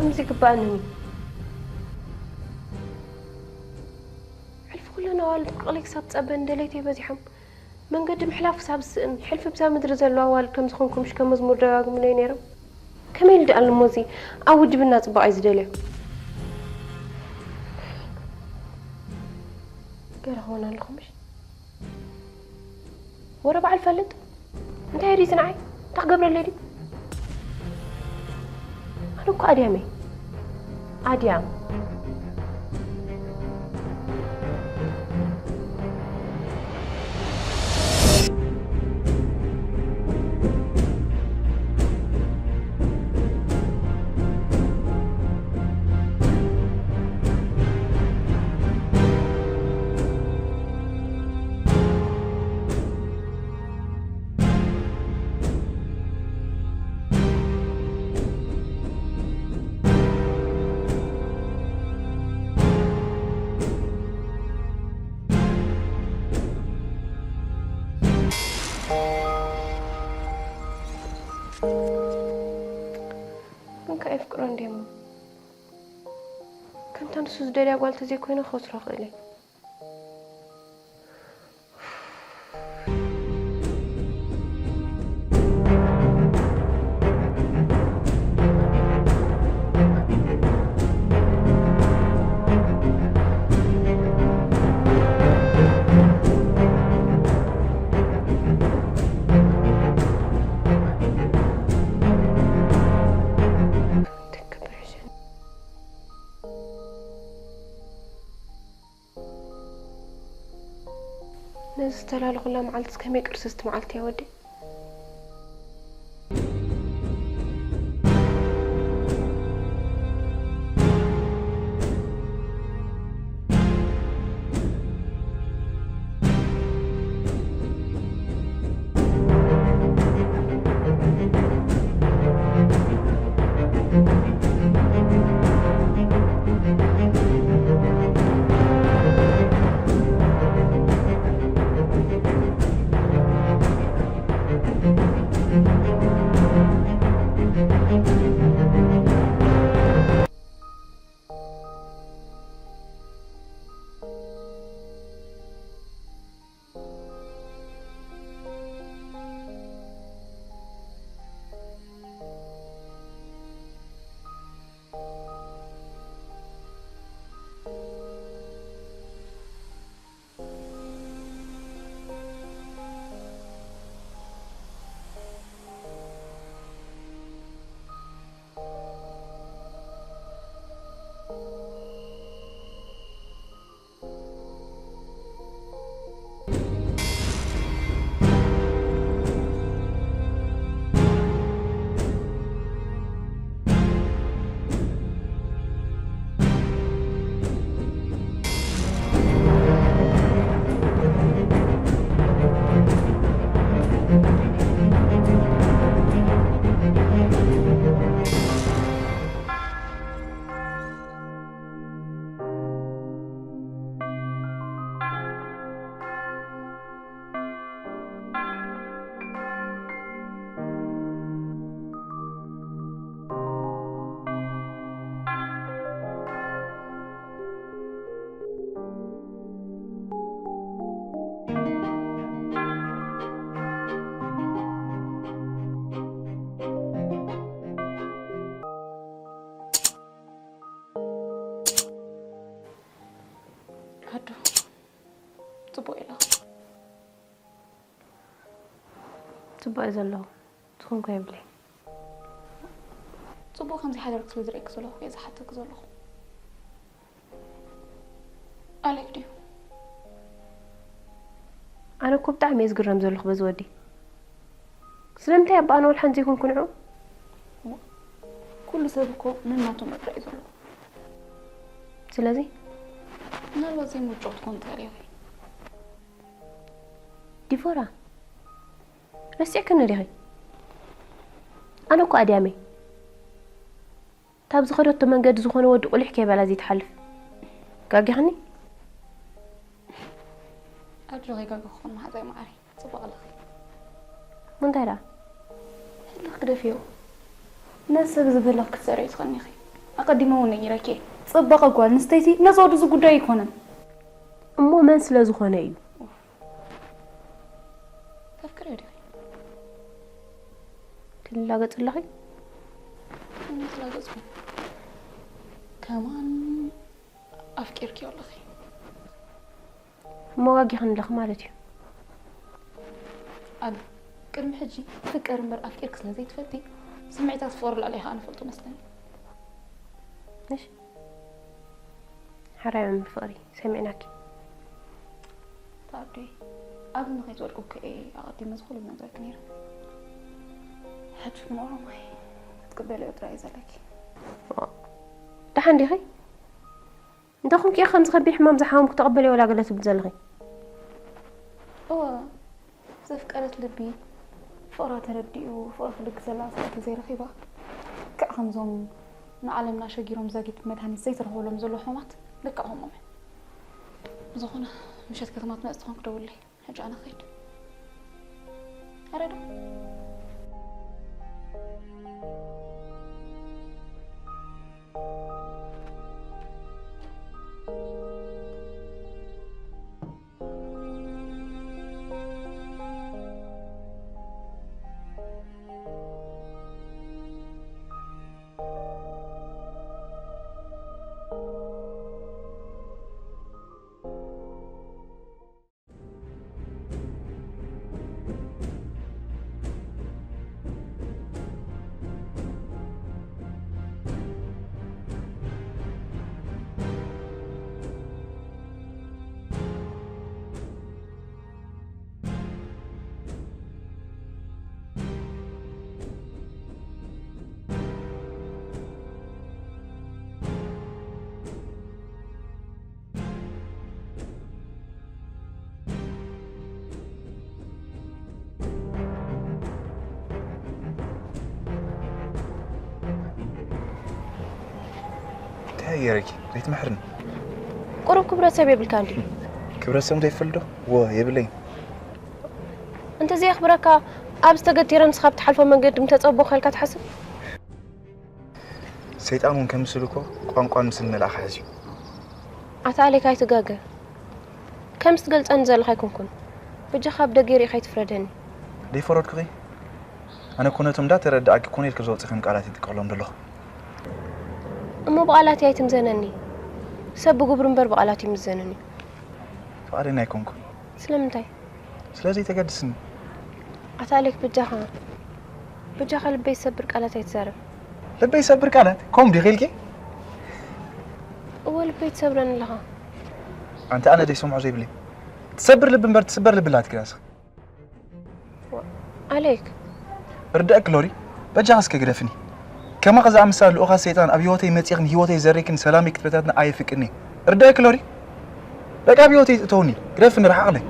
ከምዚ ይግባኣኒ። ሕልፊ ኩለን ኣዋልድ ቁልቁለይ ክሳብ ትጸበን ደለይተይ በዚሖም። መንገዲ ምሕላፍ ክሳብ ዝስእን፣ ሕልፊ ብዛ ምድሪ ዘለዋ ኣዋልድ ከም ዝኾንኩ ምሽ ከም መዝሙር ደጋግሙለይ ነይሮም። ከመይ ኢሉ ደኣ እሞ እዚ ኣብ ውድብና ጽባቐ እዩ ዝደልዮ? ገለ ክኾን ኣለኹ ምሽ? ወረ በዓል ፈልጥ? እንታይ ሪሲ ንዓይ? እንታይ ክገብረለይ ድዩ? ኣነ እኮ ኣድያመይ። ኣድያም። እንካ የፍቅሮ እንዴሞ ከምታ ንሱ ዝደልያ ጓል ተዘይኮይነ ክወስሮ ክእል እየ። ነዚ ዝተላለኹላ መዓልትስ ከመይ ቅርስስቲ መዓልቲ እያ ወደይ? ኣዱ፣ ጽቡቕ ኢላ። ጽቡቕ እየ ዘለኹ። ዝኾንኩ የብለይ። ጽቡቕ ከም ዘይሓደርክ ስለ ዝርእየኪ ዘለኹ እየ ዝሓተኪ ዘለኹ። ኣሌክ ድዩ? ኣነ እኮ ብጣዕሚ እየ ዝግረም ዘለኹ በዚ ወዲ። ስለምንታይ ኣባ ኣነ ወልሓንቲ ዘይኮንኩ ንዑ? ኩሉ ሰብ እኮ ነናቱ ምርጫ እዩ ዘለዎ። ስለዚ? ምናልባት ዘይምርጫ ክትኮን ትኽእል እያ ወይ? ዲፎራ፣ ረሲዕክኒ ዲኺ? ኣነ እኮ ኣድያመይ። ታብ ዝኸደቶ መንገዲ ዝኾነ ወዲ ቁሊሕ ከይበላ ዘይትሓልፍ። ጋጊኽኒ? ኣጆኺ፣ ጋጊኹን መሓዛይ መዓረይ፣ ጽቡቕ ኣለኺ። እንታይ ደኣ? ህልኽ ግደፍዮ። ነዚ ሰብ እዚ ብህልኽ ክትዘርዮ ትኽእልኒ ኢኺ። ኣቐዲመ እውን ነጊረኪ እየ። ጽባቐ ጓል ኣንስተይቲ ነዚ ወዲ ዝጉዳይ ኣይኮነን። እሞ መን ስለ ዝኾነ እዩ? ተፍቅርዮ ዲኺ? ትላገጺ ኣለኺ? ኣይተላገጽኩን። ከማን ኣፍቂርክዮ ኣለኺ። እሞ ዋጊ ክንለኽ ማለት እዩ። ኣብ ቅድሚ ሕጂ ፍቅር እምበር ኣፍቂርክ ስለ ዘይትፈልጢ፣ ስምዒታት ፍቕሪ ልዕሊ ከኣ ንፈልጦ መስለኒ። እሺ፣ ሓራይ ምን ፍቕሪ ሰሚዕናኪ። ታዲ ኣብ ንኸይትወድቁ ከ ኣቐዲመ ዝኹሉ ነግረክ ነይረ። ሕጂ ግን ኦሮማይ ክትቅበልዮ ጥራይ እዩ ዘለኪ። ደሓን ዲኺ? እንተ ኹንኪ ከምዚ ከቢድ ሕማም ዝሓመምኩ ተቐበልዮ ወላ ገለ ትብሊ ዘለኺ? እወ፣ ዘፍቀረት ልቢ ፍቕራ ተረዲኡ ፍቕሪ ክልግሰላ ሰዓት ተዘይረኺባ፣ ልክዕ ከምዞም ንዓለምና ሸጊሮም ዛጊት መድሃኒት ዘይተረኽበሎም ዘለዉ ሕሙማት ልክዕ ከምኦም እዮም። ብዝኾነ ምሸት ከተማ ትመጽእ ተኾንክ ደውለይ። ሕጂ ኣነ ክኸይድ። ኣረ ዶ? እንታይ ገይረኪ? ዘይትምሕርኒ። ቁሩብ ክብረት ሰብ የብልካን ድዩ? ክብረት ሰብ እንታይ ይፈልጥ ዶ? ወ፣ የብለይን። እንተዘየኽብረካ፣ ኣብ ዝተገቲረ ንስኻ ብትሓልፎ መንገዲ ምተጸበኹ ኢልካ ትሓስብ? ሰይጣን እውን ከም ስል እኮ ቋንቋን ምስልን መልኣኽ ሓዝዩ። ኣታ ኣሌክ ኣይትጋገ። ከም ትገልጸኒ ዘለኻ ኣይኮንኩን። በጃኻ ብደገ ርኢኻ ኣይትፍረደኒ። ደይፈረድኩኺ? ኣነ እኮ ነቶም እንዳተረድኣኪ ኮነ ኢልኪ ዘውፅእኺም ቃላት ይጥቀሎም ዘለኹ። እሞ ብቓላት ኣይትምዘነኒ። ሰብ ብግብሩ እምበር ብቓላት ይምዘንን እዩ። ፍቓደኛ ኣይኮንኩን። ስለምንታይ? ስለዚ ተገድስኒ። ኣታ ኣሌክ በጃኻ፣ በጃኻ ልበይ ዝሰብር ቃላት ኣይትዛረብ። ልበይ ዝሰብር ቃላት? ከምኡ ድዩ ኢልኪ? እወ ልበይ ትሰብረኒ ኣለኻ። ኣንቲ ኣነ ደይ ሰምዖ ዘይብለይ። ትሰብር ልቢ እምበር ትስበር ልቢ ኣላትኪ ራስኺ። ዋ፣ ኣሌክ። ርዳእኪ ሎሪ፣ በጃኺ እስከ ግደፍኒ። ከማኺ ዝኣመሰላ ልኡኻት ሰይጣን ኣብ ህይወተይ መጺኽን ህይወተይ ዘሪክን ሰላመይ ክትበታትና ኣየፍቅድን እየ። ርዳእኪ ሎሪ፣ በቃ ኣብ ህይወተይ እተውኒ፣ ግደፍኒ፣ ርሓቕለይ።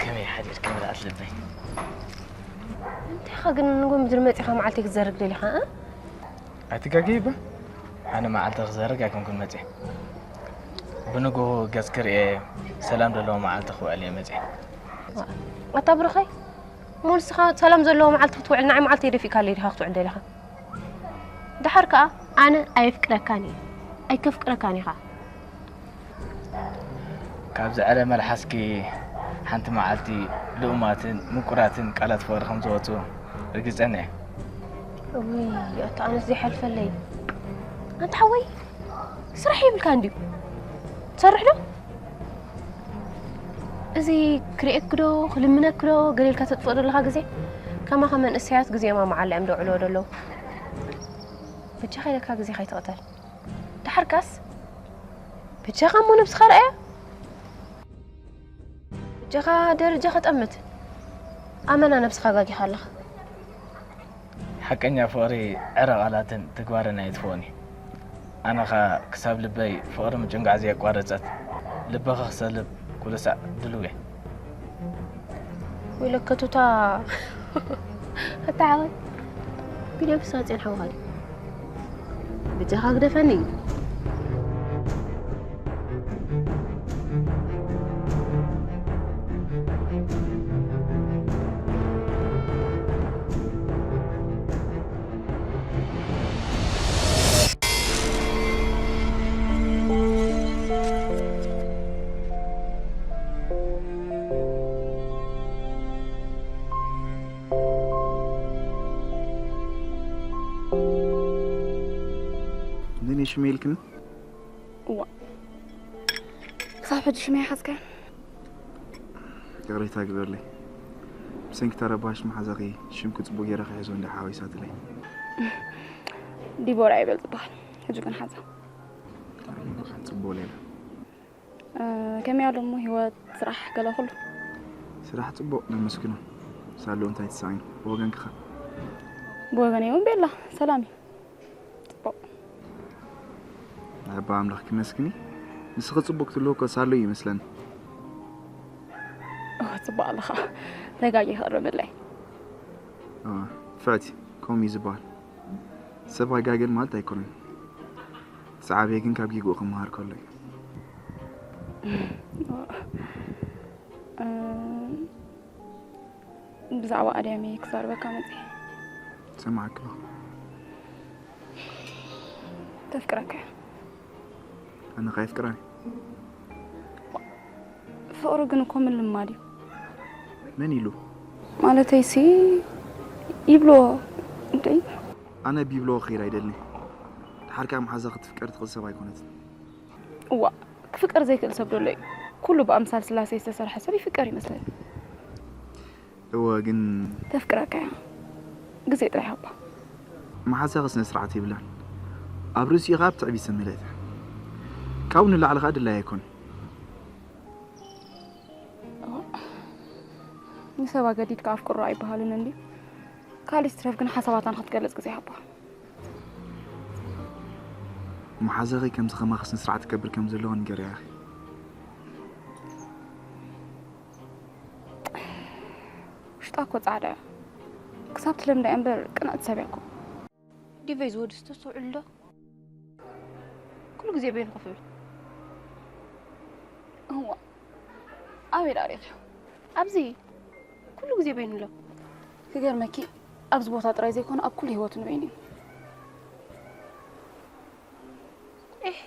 ከመይ ሓዲርኪ ምልኣት ልበይ? እንታይ ኢኻ ግን ንጎ ምድሪ መጺኻ መዓልቲ ክትዘርግ ደሊኻ፣ እ? ኣይትጋገይ እባ። ኣነ መዓልቲ ክዘርግ ኣይኮንኩን መጺአ። ብንግሆ ገጽ ክርእየ ሰላም ዘለዎ መዓልቲ ክውዕል እየ መጺአ። ኣታ ብሩኸይ፣ እሞ ንስኻ ሰላም ዘለዎ መዓልቲ ክትውዕል ንዓይ መዓልቲ የደፊእካለይ ዲኻ ክትውዕል ደሊኻ? ደሓር ከኣ ኣነ ኣየፍቅረካን እየ፣ ኣይከፍቅረካን ኢኻ። ካብዚ ዕረ መልሓስኪ ሓንቲ መዓልቲ ልኡማትን ምቁራትን ቃላት ፍቕሪ ከም ዝወፁ ርግፀኛ እየ። ውይ ኣታ ኣነስ ዘይሓልፈለይ። ኣንታ ሓወይ ስራሕ ይብልካ እንድዩ። ትሰርሕ ዶ? እዚ ክርእየክ ዶ ክልምነክ ዶ ገለ ኢልካ ተጥፍኦ ዘለኻ ግዜ ከማኻ መንእሰያት ግዜኦም ኣብ መዓላ እዮም ደውዕልዎ ዘለዉ። በጃኻ ኢለካ ግዜኻ ኣይትቕተል። ደሓርካስ በጃኻ እሞ ነብስኻ ርኣያ። በጃኻ ደረጃኻ ጠምት። ኣመና ነብስኻ ኣጋጊኻ ኣለኻ። ሓቀኛ ፍቕሪ ዕረ ቃላትን ተግባርን ኣየጥፍኦን እዩ። ኣነ ኸኣ ክሳብ ልበይ ፍቕሪ ምጭንጋዕ ዘየቋረጸት ልበኺ ክሰልብ ኩሉ ሳዕ ድሉው እየ። ወይለከ ቱታ ኣታ ሓወይ ቢልዮ ክሳፅን ሓውኻ ድዩ? ብጃኻ ግደፈኒ። ንኔ ሽመይ ኢልክኒ? እዋ ክሳብ ሕጂ ሽመይ ሓዝካዮ? ይቕሬታ ግበርለይ። ብሰንኪ ተረባሽ መሓዛኺ ሽምኪ ጽቡቕ ገይረ ክሕዞ እንዳ ሓዊሳትለይ። ዲቦራ ይበል ዝበሃል። ሕጂ ግን ሓዛ። ጽቡቕ ሌላ። እ፣ ከመይ ኣሎ እሞ ህይወት፣ ስራሕ፣ ገለ ኩሉ? ስራሕ ጽቡቕ ነመስግኖ። ሳሉ እንታይ ትሰኣኒ? ብወገንኪ ኸ? ብወገነይ እውን ቤላ ሰላም እዩ። ጽቡቕ። ኣባ ኣምላኽ ክመስግኒ። ንስኺ ጽቡቕ ትልዎ እኮ ሳሉ እዩ ይመስለኒ። ኦ፣ ጽቡቕ ኣለኻ። ተጋጊ ክእርመለይ። እ፣ ፍዕቲ፣ ከምኡ እዩ ዝበሃል። ሰብ ኣይጋገን ማለት ኣይኮነን። ዝዓበየ ግን ካብ ጊግኡ ክመሃር ከሎ እዩ። እ፣ ብዛዕባ ኣድያሚ ክዛረበካ መጽየ። ሰማዕኪ ኣለኹ። ተፍቅረካ እያ። ኣነ ኸ የፍቅራኒ? ፍቕሪ ግን እኮ ምልማድ እዩ። መን ኢሉ? ማለተይሲ ይብልዎ እንተይ ኣነ ቢብሎ ክኸይድ ኣይደልን። ድሓር ከኣ መሓዛ ክትፍቀር ትኽእል ሰብ ኣይኮነትን። እዋ ክፍቀር ዘይክእል ሰብ ደሎ እዩ? ኩሉ ብኣምሳል ስላሴ ዝተሰርሐ ሰብ ይፍቀር ይመስለኒ። እወ ግን ተፍቅረካ እያ። ግዜ ጥራይ ሃባ። መሓዛኺ ስነ ስርዓት የብላን። ኣብ ርእሲኡ ኸኣ ብትዕቢት ዝመልአት እያ። ካብኡ ንላዕሊ ኸኣ ድላይ ኣይኮን። ንሰብ ኣገዲድካ ኣፍቅሮ ኣይበሃልን እንድዩ። ካልእ ስትረፍ ግን ሓሳባታ ንክትገልጽ ግዜ ሃባ። መሓዛኺ ከምዚ ኸማኺ ስነ ስርዓት ክገብር ከም ዘለዎ ንገርያ ኢኺ። ውሽጣ እኮ ጻዕዳ እያ። ክሳብ ትለምዳ እያ እምበር ቅንዕቲ ሰብ እያ እኮ። ዲቨይ ዝወድስ ተስተውዕሉ ዶ? ኩሉ ግዜ በይኑ ኮፍ ይብል። እዋ ኣበይ ዳሪኽዮ? ኣብዚ ኩሉ ግዜ በይኑ ኣሎ። ክገርመኪ ኣብዚ ቦታ ጥራይ ዘይኮነ ኣብ ኩሉ ህይወቱ ንበይኑ እዩ። ኤህ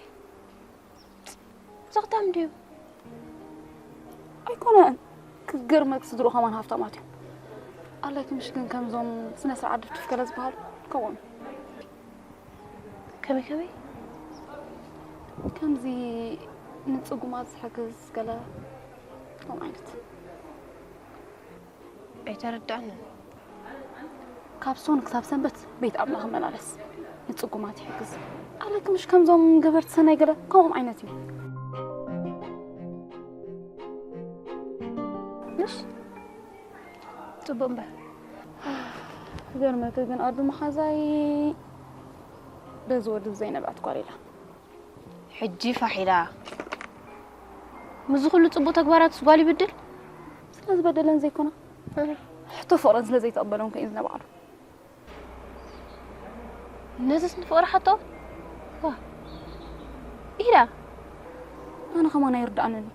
ዘኽታም ድዩ? ኣይኮነን። ክገርመኪ ስድርኡ ከማን ሃፍታማት እዮም። ኣላይኪ ምሽ ግን ከምዞም ስነ ስርዓት ድፍትፍ ገለ ዝበሃሉ ከምኦም። ከመይ ከመይ? ከምዚ ንጽጉማት ዝሕግዝ ገለ ከምኡ ዓይነት። ኣይተረዳእንን። ካብ ሶን ክሳብ ሰንበት ቤት ኣምላኽ መላለስ ንጽጉማት ይሕግዝ። ኣላይኪ ምሽ ከምዞም ገበርቲ ሰናይ ገለ ከምኦም ዓይነት እዩ። ምሽ ጽቡቕ እምበር። ክገርመኪ ግን ኣዱ መሓዛይ በዚ ወዲ ዘይነብዐት ጓል ኢላ። ሕጂ ፋሕ ኢላ። ምስዚ ኩሉ ጽቡቕ ተግባራትስ ጓል ይብድል? ስለ ዝበደለን ዘይኮነ፣ ሕቶ ፍቕረን ስለ ዘይተቐበለውን ከ እዩ ዝነብዓሉ። ነዚስ ንፍቕሪ ሓቶ? ዋ፣ ኢዳ። ኣነ ከማን ኣይርድኣንን እዩ።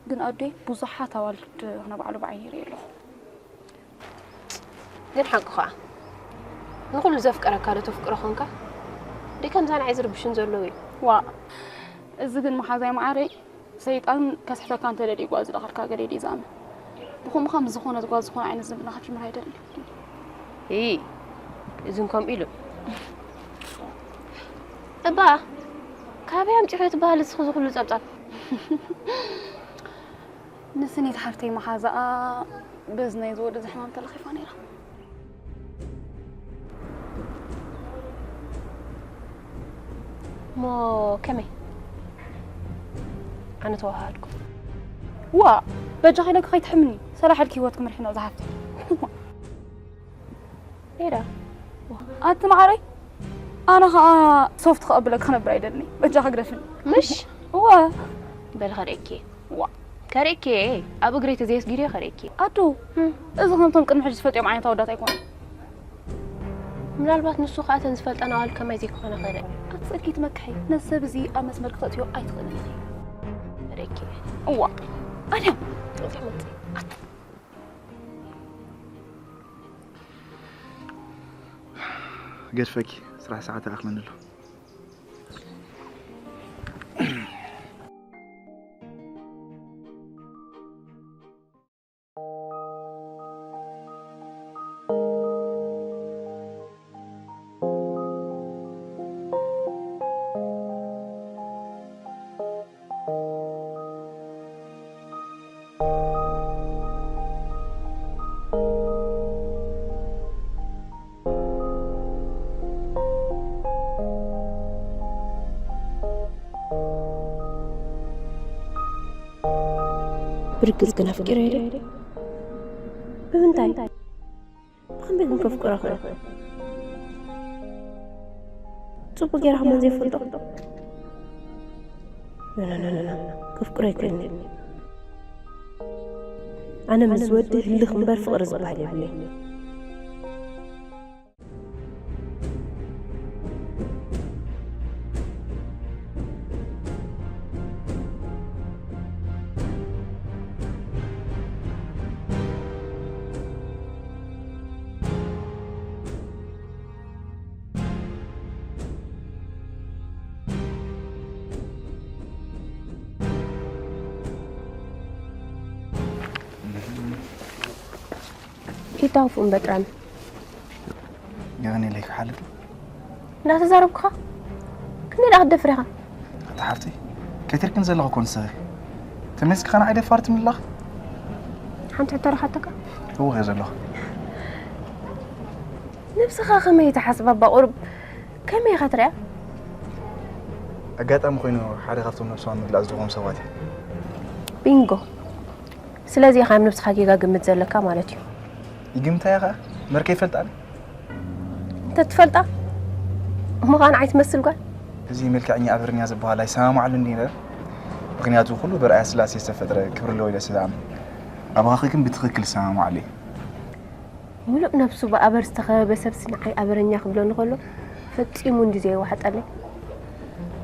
ግን ኣዶይ ብዙሓት ኣዋልድ ክነብዓሉ ብዓይኒ ይርኢ ኣለኹ። ግን ሓቂ ኸዓ ንኹሉ ዘፍቀረካ ዶ ተፍቅሮ ኾንካ? ደይ ከምዛ ንዓይ ዝርብሽን ዘለዉ እዩ። ዋ፣ እዚ ግን መሓዛይ መዓረይ ሰይጣን ከስሕተካ እንተደልዩ ጓል ዝለኸልካ ገለ ድዩ ዝኣምን? ብኸምኡ ከም ዝኾነት ጓል ዝኾነ ዓይነት ዝምድና ክትጅምር ኣይደልን። ይ እዝን ከምኡ ኢሉ እባ ካበይ ኣምፂሑ ትበሃል እስኺ ዝኹሉ ፀብፃብ? ንስኒት ሓፍተይ መሓዛኣ በዚ ናይ ዝወደ ዝሕማም ተለኺፋ ነይራ። እሞ ከመይ ኣነ ተዋሃድኩ? ዋ በጃ ከይለካ ከይትሕምኒ ሰላሕ ኢልኪ ህይወት ክምርሒ ነው ዝሓፍተይ። ሜዳ ኣቲ መዓረይ ኣነ ከዓ ሶፍት ከቐብለክ ክነብር ኣይደልኒ በጃ ክግደፍኒ። ምሽ እዋ በል ከርእኪ። ዋ ከርእኪ ኣብ እግረይ ተዘየስጊደ ከርእኪ። ኣዱ እም። እዚ ከምቶም ቅድሚ ሕጂ ዝፈልጥዮም ዓይነት ኣወዳት ኣይኮነ። ምናልባት ንሱ ከዓ ተን ዝፈልጠና ዋል ከማይ ዘይኮነ ክእል። ኣቲ ፅድቂ ትመክሒ ነዚ ሰብ እዚ ኣብ መስመር ክተእትዮ ኣይትኽእልን ኢኺ። ከርእኪ እዋ ኣድያም እንታይ መፅእ? ኣቱ ገድፈኪ ስራሕ ሰዓት ኣኽመኒ ኣሎ። ብርግጽ ግን ኣፍቂረ ኢለ ብምንታይ ብኸመይ ግን ከፍቅሮ ክእል ጽቡቅ ገይራ ከማን ዘይፈልጦ ነነነነ ከፍቅሮ ኣይክእልን ኣነ ምስ ወዲ ህልኽ እምበር ፍቅሪ ዝበሃል የብለይ ኢታውፉ እምበጥራም የቐኔለይ ክሓልድ እንዳተዛረብኩኻ ክንደይ ደኣ ክትደፍር ኢኻ ኣታ ሓፍተይ ከይትርክን ዘለኹ ኮን ሰኺ ተመሲኻ ንዓይ ደፋር ትምልላኽ ሓንቲ ሕቶ ረኻተካ እወ ከ ዘለኹ ነብስኻ ከመይ ትሓስባ እባ ቁሩብ ከመይ ኢኻ ትሪኣ ኣጋጣሚ ኮይኑ ሓደ ካብቶም ነብስኻ ምግላፅ ዝደኾም ሰባት እዩ ቢንጎ ስለዚ ኢኻ ነብስኻ ጌጋ ግምት ዘለካ ማለት እዩ ይግምታ እያ ኸዓ መርከ ይፈልጣል እንተ ትፈልጣ እሞ ኸዓ ንዓይ ትመስል ጓል እዚ መልክዐኛ ኣበርኛ ዝበሃል ኣይሰማማዓሉን ዲነ ምክንያቱ ኩሉ ብርኣያ ስላሴ ዝተፈጥረ ክብሪ ኣለዎ ኢለ ስለ ኣምን ኣባኻኺ ግን ብትኽክል ይሰማማዓሉ እዩ ሙሉእ ነብሱ ብኣበር ዝተኸበበ ሰብሲ ንዓይ ኣበረኛ ክብለኒ ከሎ ፈጺሙ እንዲ ዘይዋሕጠለይ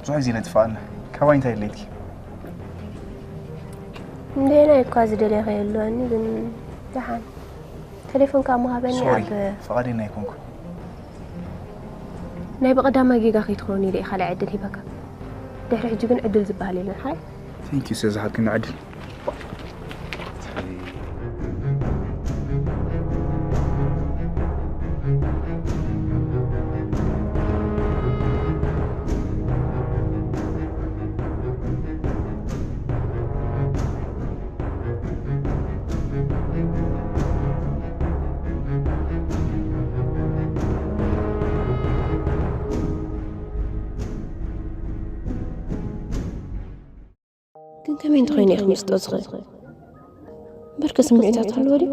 ብዙሕ ግዜ ነጥፋኣና ካባይ እንታይ ድሌትኪ እንደየናይ እኳ ዝደልያኸ የለዋኒ ግን ደሓን ተሌፎንካ ምሃበኒ ሶሪ ኣብ ፈቓደኛ ኣይኮንኩን ናይ ብቐዳማይ ጌጋ ከይትኸውን ኢለ ኢኻ ላይ ዕድል ሂበካ ድሕሪ ሕጂ ግን ዕድል ዝበሃል የለን ሓይ ቴንክ ዩ ስለዝሃብክኒ ዕድል ግን ከመይ እንተኾይነ ኢኹ ምስጦ ዝኽእል በርከ ስምዒታት ኣለዎ ድዩ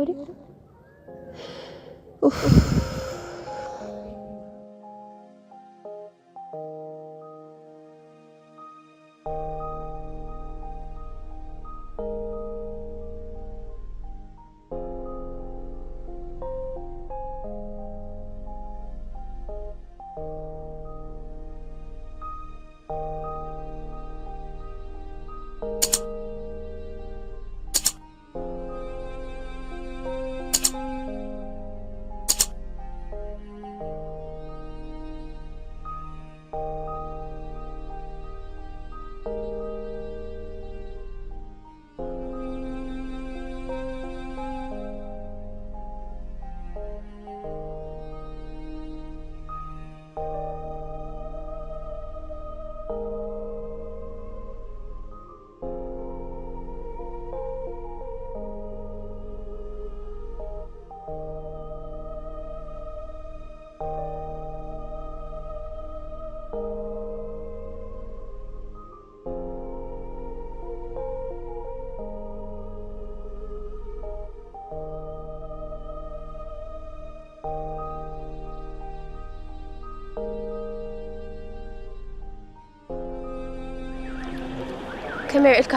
ከመይ ውዒልካ?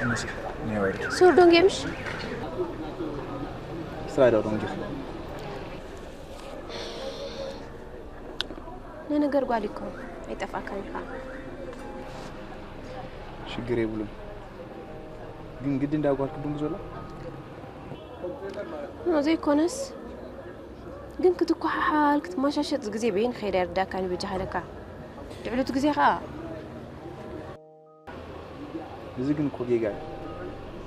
ይመስል ናይ ዋይልኪ ሱር ዶንጌ ምሽ? ስራይ ዶ ዶንጌ ንነገር ጓል እኮ ኣይጠፍኣካን ኢኻ። ሽግር የብሉን። ግን ግዲ እንዳጓል ክድንጉ ዘሎ ኖ ዘይኮነስ ግን ክትኳሓሓል ክትማሻሸጥ ግዜ በይን ከይዳ ይርዳካን ይበጃሃለካ ድዕሉት ግዜ ኸኣ እዚ ግን እኮ ጌጋ እዩ።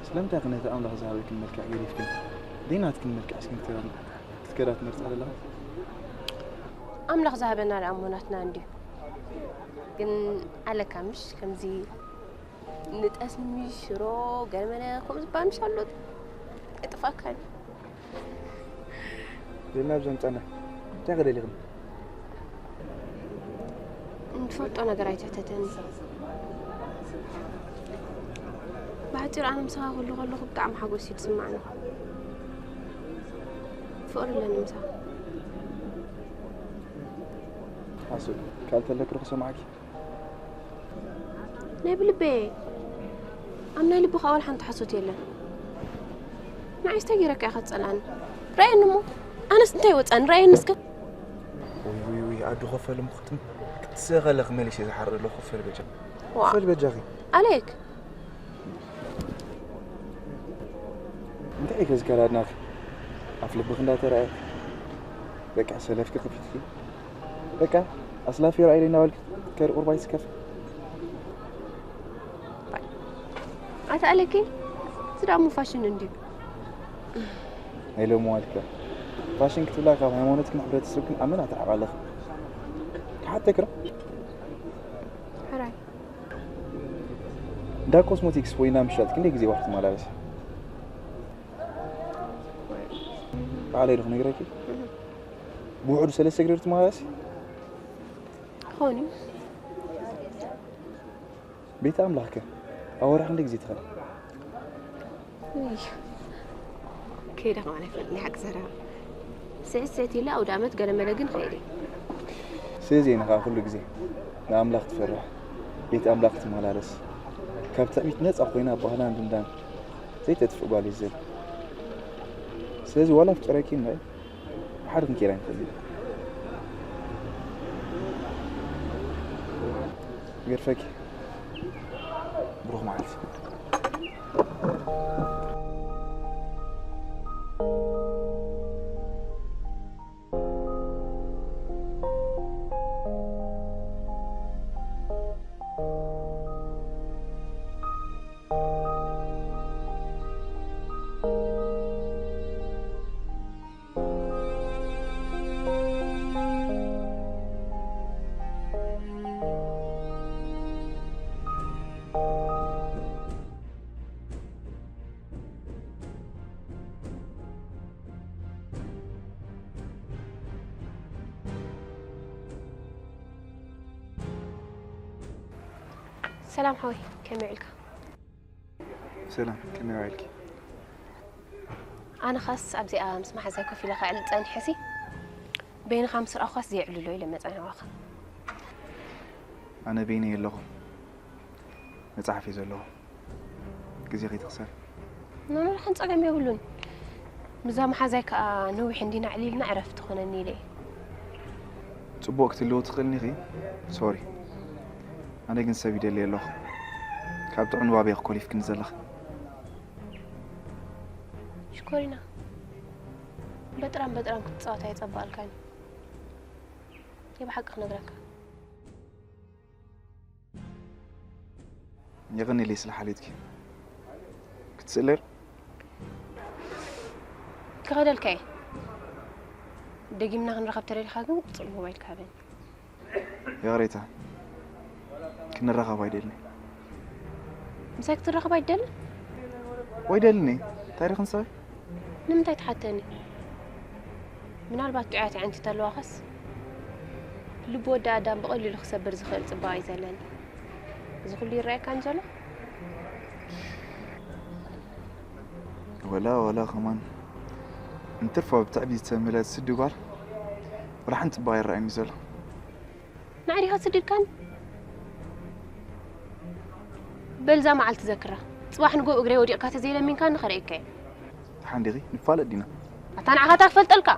ስለምንታይ ከ ነቲ ኣምላኽ ዝሃበክን መልክዕ ገዲፍክን ደይናትክን መልክዕ እስክን ክትከዳ ትመርጻ ዘለኻ? ኣምላኽ ዝሃበና ደኣ እሞ ናትና እንድዩ። ግን ኣለካ ምሽ ከምዚ ንጠስሚ ሽሮ ገለመለ ከምኡ ዝበሃል ምሽ ኣሎ ኣይጠፍኣካን እዩ። ዜና ብዘምፀና እንታይ ክደሊኽን? ንትፈልጦ ነገር ኣይትሕተተኒ። ብሓፂሩ ኣነ ምሳኻ ክህሉ ከለኹ ብጣዕሚ ሓጎስ እዩ ዝስማዕኒ። ፍቕሪ ኣለኒ ምሳኻ። ሓሱት ካልእ ተለክሮ ክሰማዕኪ ናይ ብልበየ ኣብ ናይ ልብኻ ዋላ ሓንቲ ሓሶት የለን። ንዓይስ እንታይ ገይረካ ኢኻ ትጸልኣኒ? ርኣየኒ እሞ ኣነስ እንታይ ወጻኒ ርኣየኒ እስከ። ውይ ውይ ውይ ኣዱ ኮፈል እሞ ክትም ክትስእ ከለኺ መሊሰ ዝሓርእ ኣለኹ ኮፈል በጃ ዋ ኮፈል በጃኺ ኣሌክ እንታይ እዩ ከዚ ከራድናኺ ኣፍ ልብኺ እንዳተረኣየ በቃ ሰለፍኪ ከፊትኪ በቃ ኣስላፊ ራእይ እናበልኪ ከሪ ቁርባይ ስከፍ ኣታ ኣለኪ እዚ ደኣ እሞ ፋሽን እንድዩ። ናይ ሎሚ ዋልካ ፋሽን ክትብላ ካብ ሃይማኖትክን ሕብረተሰብክን ኣመን ኣትርሕቕ ኣለኺ። ክሓተክራ ሕራይ እንዳ ኮስሞቲክስ ወይ እንዳ ምሻጥ ክንደይ ግዜ ዋሕ ትመላለሲ? ባዕለይ ዶ ክነግረኪ? ብውሕዱ ሰለስተ ግዜ ዶ ትመላለሲ? ክኸውን እዩ። ቤት ኣምላኽከ ኣብ ወርሒ ክንደይ ግዜ ትኸዲ? ውይ፣ ከይደ ከማን ኣይፈልጥን ሓቂ ዘረባ። ስዕት ስዕት ኢለ ኣውደ ኣመት ገለ መለ ግን እኸይድ እየ። ስለዚ እየ ንኻ ኩሉ ግዜ ንኣምላኽ ትፈርሕ፣ ቤት ኣምላኽ ትመላለስ፣ ካብ ትዕቢት ነጻ ኮይና ባህላን ልምዳን ዘይተጥፍእ ጓል እየ ዝደሊ። ስለዚ ዋላ ኣፍቂረኪ እምበር ብሓደ ክንከይድ ኣይንኽእልን ኢና። ይገድፈኪ። ብሩኽ መዓልቲ። ሰላም ሓወይ ከመይ ውዒልካ? ሰላም ከመይ ውዒልኪ? ኣነ ኻስ ኣብዚኣ ምስ መሓዛይ ኮፍ ኢለ ከዕልል ጸኒሐሲ በይንኻ ምስ ረኣኹኻስ ዘየዕልሎ ኢለ መጸ ናባኻ። ኣነ በይነይ ኣለኹ መጽሓፍ እዩ ዘለኹ ግዜ ከይትኽሰር። ንመርሓን ጸገም የብሉን። ምዛ መሓዛይ ከኣ ነዊሕ እንዲና ዕሊልና ዕረፍቲ ትኾነኒ ኢለ እየ። ጽቡቕ ክትልዎ ትኽእልኒ ኢኺ። ሶሪ ኣነ ግን ሰብ ይደሊ ኣለኹ። ካብ ጥዑም ንባብ ኢኺ ኮሊፍክኒ ዘለኺ። ሽኮሪና በጥራም በጥራም ክትጻወት ኣየጸባእልካን እዩ ብሓቂ ክነግረካ። የቐንየለይ ስለ ሓልዮትኪ። ክትስእለር ክኸደልካ እየ። ደጊምና ክንረኸብ ተደሊኻ ግን ቁጽሪ ሞባይልካ ሃበኒ። ይቕሬታ ንራኸብ ኣይደልን። ምሳይ ክትራኸብ ኣይደልን? ወይ ደልን እንታይ ርኽን ሰበይ? ንምንታይ ትሓተኒ? ምናልባት ጥዑያት ኣዕንቲ ተለዋኸስ ልቢ ወዲ ኣዳም ብቐሊሉ ክሰብር ዝኽእል ጽባቐ እዩ ዘለኒ። እዚ ኩሉ ይረኣየካ እንጀሎ? ወላ ወላ ከማን እንትርፎ ብትዕቢት ዝተመልአት ስዲ ጓል ወላ ሓንቲ ጽባቐ ይረኣየኒ ዘሎ። ናዕሪኻ ስድድካን በልዛ መዓልቲ ዘክራ። ጽባሕ ንጎ እግረይ ወዲቕካ ተዘይለሚንካ ንኸርእየካ እየ። ሓንዲኺ ንፋለጥ ዲና። ኣታ ንዓኻ እንታይ ክፈልጠልካ?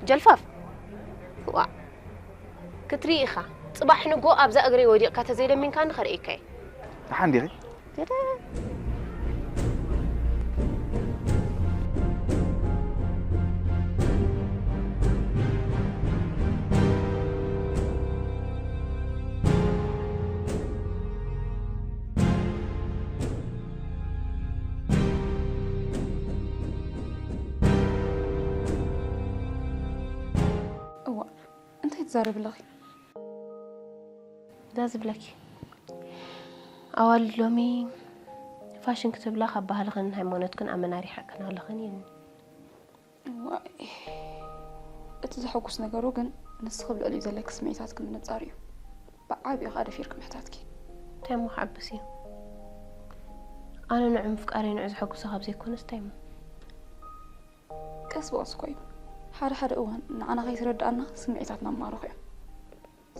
ጀልፋፍ። ዋ ክትርኢ ኢኻ። ጽባሕ ንጎ ኣብዛ እግረይ ወዲቕካ ተዘይለሚንካ ንኸርእየካ እየ። ሓንዲኺ እዋ እንታይ ትዛረቢ ኣለኺ? እዛ ዝብለኪ ኣዋልድ ሎሚ ፋሽን ክትብላ ካብ ባህልኽን ሃይማኖትክን ኣመና ሪሓቅን ኣለኽን ኢልኒ። ዋይ እቲ ዘሐጉስ ነገሩ ግን ንስኺ ኣብ ልዕሊኡ ዘለኪ ስምዒታት ክምንጻር እዩ። ብዓቢኡ ከዓ ደፊርኪ ምሕታትኪ። እንታይ እሞ ክዓብስ እዩ? ኣነ ንዑ ምፍቃረይ ንዑ ዘሐጉሶ ካብ ዘይኮነስ እንታይ እሞ? ቀስ ብቐስ እኮ እዩ። ሓደ ሓደ እዋን ንዓና ከይተረድኣና ስምዒታትና ማርኹ እዮም።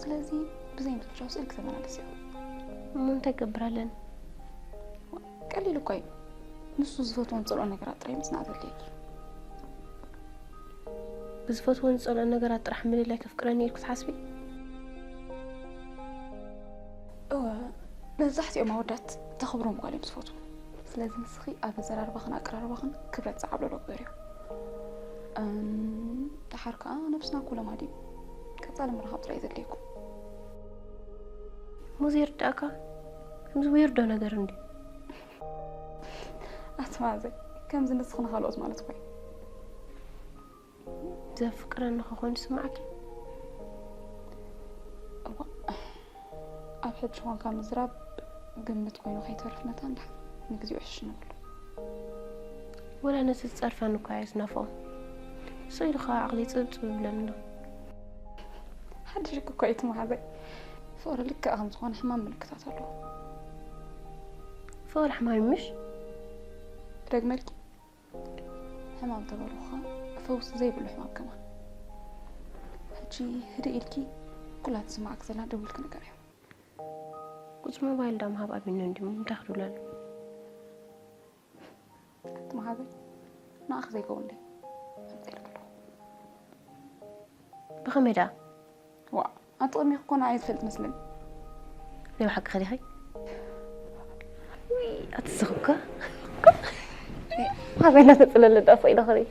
ስለዚ ብዘይ ምትብቻው ስእሊ ክተመላለስ እዮም። እሞ እንታይ ክገብር ኣለኒ? ቀሊል እኮ እዩ። ንሱ ዝፈትዎን ዝጸልኦን ነገራት ጥራይ ምጽናዕ ዘድልየኪ። ብዝፈትዎን ዝጸልኦን ነገራት ጥራሕ ምልላይ ከፍቅረኒ ኢልኩ ትሓስቢ? እወ፣ መብዛሕትኦም ኣወዳት ተኽብሮም ጓል እዮም ዝፈትዉ። ስለዚ ንስኺ ኣብ ኣዘራርባኽን ኣቀራርባኽን ክብረት ዝዓብለሎ ግበርዮ። እም፣ ደሓር ከኣ ነብስና እኮ ለማዲ እዩ። ቀጻሊ ምርኻብ ጥራይ ዘድልየኩም። ሙዚ ይርዳእካ ከምዚ ዊርዶ ነገር እንዲ ኣቲ ማዘይ ከምዚ ንስኺ ንኻልኦት ማለት እኮ እዩ። ዘፍቅረኒ ክኾን ይስማዓኪ? እዋ፣ ኣብ ሕጂ ኮንካ ምዝራብ ግምት ኮይኑ ከይተርፍ መታን ደሓን ንግዜኡ ዕሽሽ ንብሎ። ወላ ነቲ ዝጸርፈኒ እኳ እየ ዝናፍቖ። ስቕ ኢሉ ከዓ ዓቕለይ ጽብጽብ ይብለኒ ኣሎ። ሓድሽ ሕጊ እኳ እዩ እቲ መሓዛይ። ፍቕሪ ልክዕ ከም ዝኾነ ሕማም ምልክታት ኣለዎ። ፍቕሪ ሕማም እዩ ምሽ? ክደግመልኪ? ሕማም ተበልኹኻ ፈውሲ ዘይብሉ ሕማም ከማን። ሕጂ ህድእ ኢልኪ ኩላ ትስማዕክ ዘላ ደዊልኪ ንገርዮ። ቁጽሪ ሞባይል ዳ ምሃብ ኣቢኒ እንዲሞ እንታይ ክድውለሉ? ኣቲ መሓዘይ ንኣኺ ዘይከውን ድዩ? ኣምጺኤልኪ ኣለኹ። ብኸመይ ደኣ? ዋ ኣቲ ቅድሚኺ እኮ ንዓይ ትፈልጥ መስለኒ። ናይ ብሓቂ ኸዲኸይ? ውይ ኣቲ ዝኽብካ መሓዘይ እናተጽለለ ደኣ ስቕ ኢለ ክርኢ።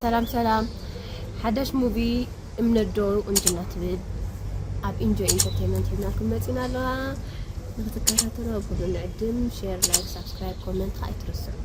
ሰላም ሰላም። ሓዳሽ ሙቪ እምነት ዶ ቁንጅና ትብል ኣብ ኢንጆይ ኢንተርቴይንመንት ሒዝናልኩም መፂና ኣለዋ። ንክትከታተሉ ኣብ ኩሉ ንዕድም። ሼር፣ ላይክ፣ ሳብስክራይብ፣ ኮመንት ከዓ ኣይትረስዑ።